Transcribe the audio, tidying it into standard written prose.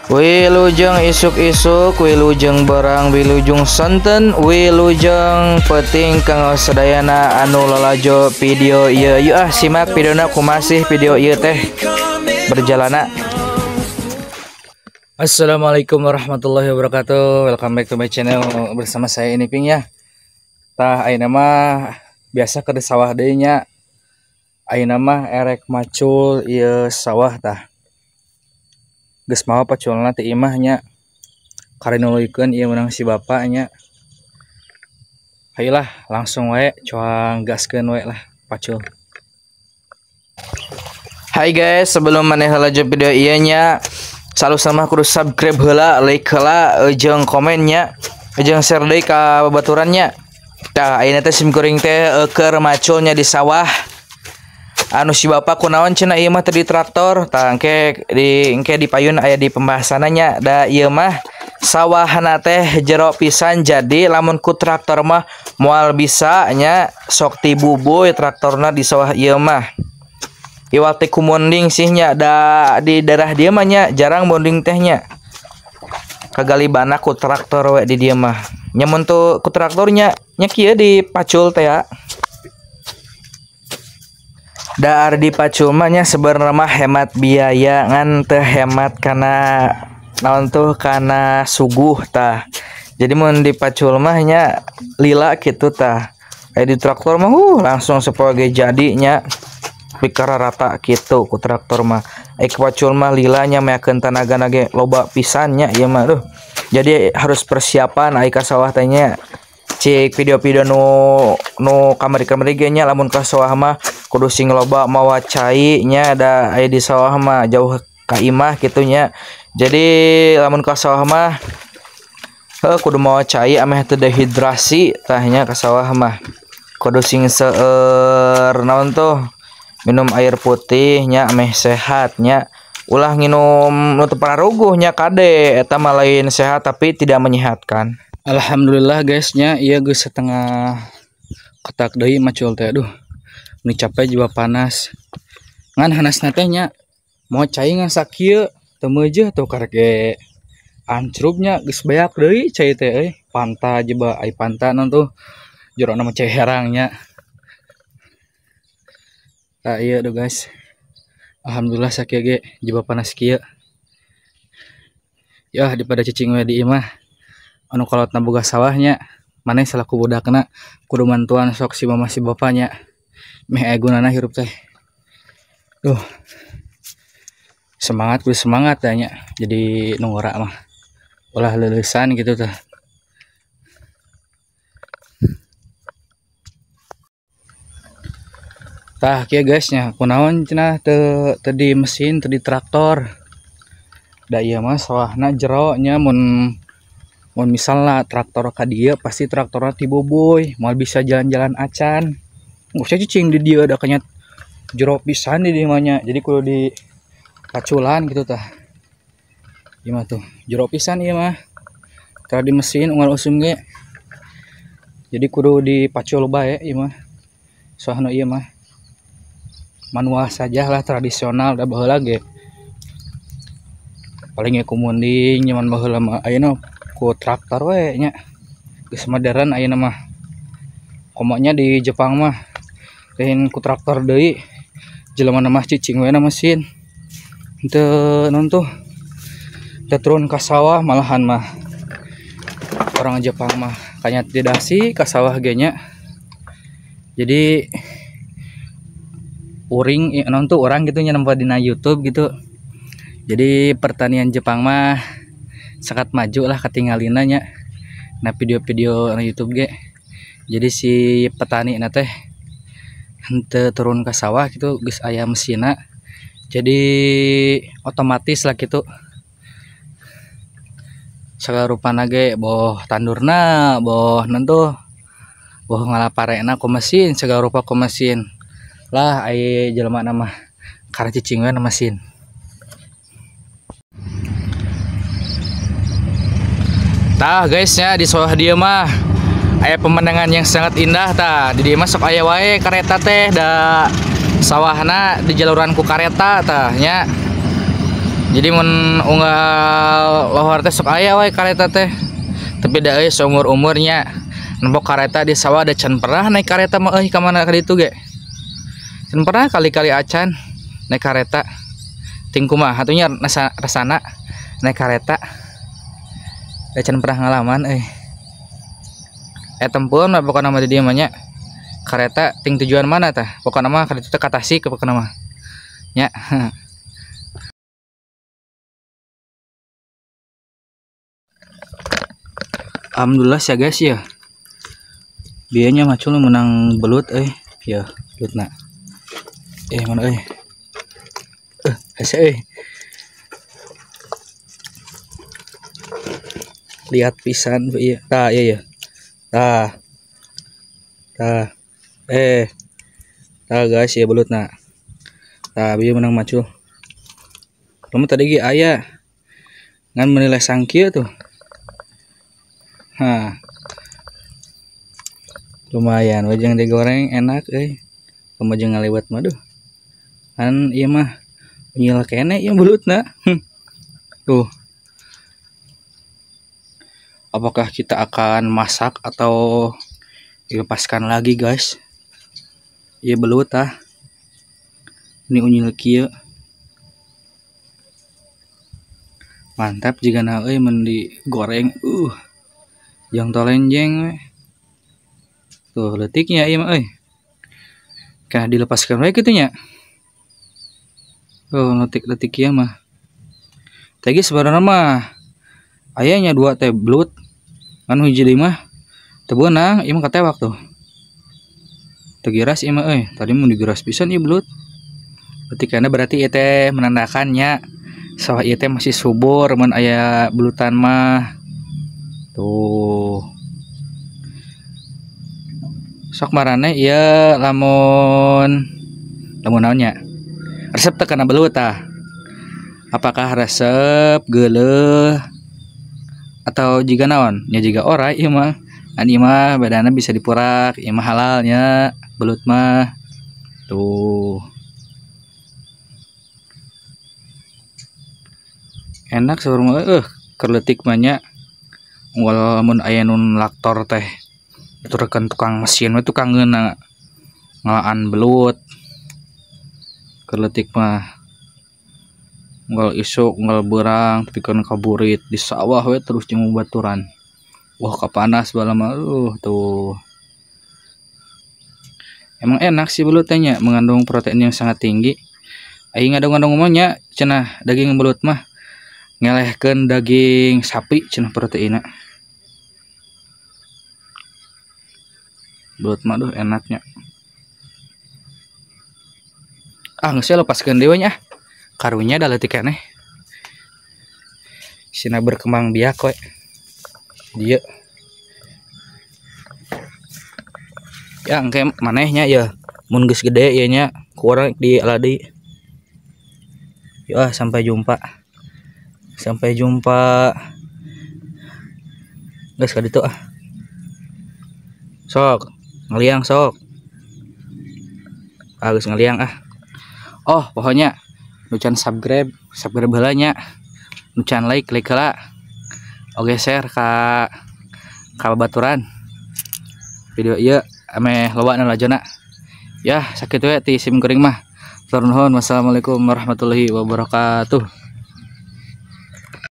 Wilujeng isuk-isuk, wilujeng berang, wilujeng sonten, wilujeng peuting kanggo sadayana anu lalajo video ieu. Yuk ah simak videona kumasih video ieu teh berjalana. Assalamualaikum warahmatullahi wabarakatuh. Welcome back to my channel bersama saya ini Ping ya. Tah ayeuna mah biasa ke sawah deui nya. Ayeuna mah erek macul ieu sawah tah. Geus mawa paculna ti imah nya. Karinuluikeun ieu meunang si bapak nya. Hayolah langsung wae cuang gaskeun wae lah pacul. Hai guys, sebelum maneh lanjut video ieu nya, selalu sama kudu subscribe heula, like heula, jeung komen nya, jeung share deui ka babaturan nya. Tah ayeuna teh sim kuring teh keur maculnya di sawah. Anu si bapak kunaon cenah ieu mah teu di traktor, tah engke di payun aya di pembahasanna nya. Da ieu mah sawahna teh jero pisan, jadi lamun ku traktor mah moal bisa nya, sok tibubuy traktorna di sawah ieu mah. Iwal teh ku munding sih nya, da di daerah dieu mah nya jarang munding teh nya. Kagalibana ku traktor we di dieu mah. Nya mun teu ku traktor nya, nya kieu dipacul teh ya. Daar dipacul mah nya sebenarnya mah hemat biaya ngan teu hemat kana naon tuh kana suguh tah. Jadi mun dipacul mah nya lila kitu tah. Aya di traktor mah langsung sapoe ge jadi nya. Pikara rata kitu ku traktor mah. Ai pacul mah lila nya meakeun tanagana ge loba pisan nya ieu mah duh. Jadi harus persiapan ai ka sawah teh nya. Cik video-video nu kamari-kamari ge nya lamun ka sawah mah kudu sing loba mawa cai nya, da aya di sawah mah jauh ka imah kitu nya. Jadi lamun ka sawah mah heuh kudu mawa cai ameh teu dehidrasi tah nya ka sawah mah. Kudu sing seueur naon tuh minum air putih nya ameh sehat nya. Ulah nginum nu teu pararuguh nya kade eta mah lain sehat tapi tidak menyehatkan. Alhamdulillah guys nya, ieu geus setengah kotak deui macul teh. Aduh, ini capek juga panas. Ngan hanasna teh nya mau cai ngan sakieu teu meujeuh tuh karek ge ancrubnya geus beak deui cai teh euy. Panta jeba ai panta naon tuh jerona mah cai herang nya. Tah ieu duh guys. Alhamdulillah sakieu ge jeba panas kieu. Yah daripada cicing we di imah anu kolotna boga sawahnya, maneh salaku budakna kudu mantuan sok si mama si bapaknya meh aya gunana hirup teh. Duh, semangat kudu semangat ya nya, jadi nu ngora mah ulah leulesan gitu tah. Tah kieu guys nya, kunaon cenah teu di mesin, teu di traktor. Da ieu mah sawahna jero nya, mun misalnya traktor ka dieu pasti traktorna tibubuy, moal bisa jalan-jalan acan. Nggak usah cicing di dieu da kanya jero pisan di dieu mah nya. Jadi kudu di paculan gitu tah. Ieu mah tuh jero pisan ieu mah. Tara di mesin unggal usum ge. Jadi kudu dipacul bae ieu mah. Sawahna ieu mah manual saja lah, tradisional da baheula ge. Paling ge ku munding nyaman baheula mah ayeuna ku traktor we nya. Geus modern ayeuna mah. Komonya di Jepang mah lain ku traktor deui. Jelema mah cicing we na mesin. Teu naon tuh. Teu turun ka sawah malahan mah. Orang Jepang mah kayaknya tidak sih ka sawah ge nya. Jadi uring naon tuh orang gitu nya nempo dina YouTube gitu. Jadi pertanian Jepang mah sangat maju lah ketinggalina nya. Nah video-video na YouTube ge. Jadi si petani na teh henteu turun ke sawah gitu geus aya mesinna. Jadi otomatis lah gitu. Sagala rupana ge boh tandurna, boh naon tuh, boh ngalaparena ku mesin, segala rupa ku mesin. Lah ai jelema na mah karena cicing we na mesin. Tah guys nya di sawah dieu mah aya pemandangan yang sangat indah tah. Di dieu mah sok aya wae kareta teh da sawahna di jaluran ku kareta tah nya. Jadi mun unggal lohor teh sok aya we kareta teh. Tapi da euy seumur-umurnya nempok kareta di sawah da can pernah naik kareta mah euy ka mana ka ditu ge. Can pernah kali-kali acan naik kareta. Ting kumaha atuh nya rasana naik kareta. Da can pernah ngalaman euy. Tempun mah pokona mah di dieu mah nya. Kareta ting tujuan mana tah? Pokona mah ka ditu teh ka Tasik pokona mah. Nya. Alhamdulillah sih guys ya. Biayanya macul menang belut ya belutna. Mana euy. Hese euy. Lihat pisan ieu. Tah ieu ya. Tah. Tah. Tah guys ya belutna. Tah bieu menang macul. Kamu tadi ge aya ngan menilai sangkieu tuh. Hah. Lumayan wajang digoreng enak euy. Pemajeng ngalewat mah duh. Kan ieu mah unyil keneh ieu belutna. Tuh. Apakah kita akan masak atau dilepaskan lagi guys? Ieu belut tah. Ini unyil kieu. Mantap jigana euy mun digoreng. Yang tolenjeng we. Tuh leutiknya ieu mah euy. Kah dilepaskan we kitu nya. Tuh letik-letik ieu mah. Teh sebenarnya mah ayanya dua teh belut. Ngan hiji deui mah teu beunang, ieu mah katewak tuh. Teu giras ieu mah euy. Tadi mun digeras pisan ieu belut. Leutikana berarti ieu teh menandakan nya sawah ieu teh masih subur mun aya belutan mah. Tuh. Sok marane ieu lamun lamun naon nya? Resep teh kana belut tah. Apakah resep geuleuh atau jiga naon? Nya jiga orai ieu mah. Kan ieu mah badana bisa dipurak, ieu mah halalnya belut mah. Tuh. Enak saurang keur leutik mah nya. Walaupun aya nun laktor teh rekan tukang mesin we tukang ngeuna ngalaan belut keur leutik mah unggal isuk unggal beurang pikeun kaburit di sawah we terus jeung baturan. Wah kapanas bala mah tuh. Emang enak sih belut teh nya, mengandung protein yang sangat tinggi. Aing ngadong-ngadong mah nya cenah daging belut mah ngelehkeun daging sapi cenah proteinna. Belut mah duh enaknya. Ah geus lepaskeun deui nya. Karunya da leutik keneh. Sina berkembang biak we. Dieu. Ya engke manehnya ya mun geus gede ieu nya ku urang di aladi. Ya sampai jumpa. Sampai jumpa. Geus ka ditu ah. Sok ngeliang sok. Ah geus ngeliang ah. Oh, pokoknya nu can subscribe, subscribe heula nya. Nu can like, like heula. Oke, share ka babaturan. Video ieu ameh loba nu lajona. Ya, sakitu we ti sim kuring mah. Hatur nuhun. Wassalamualaikum warahmatullahi wabarakatuh.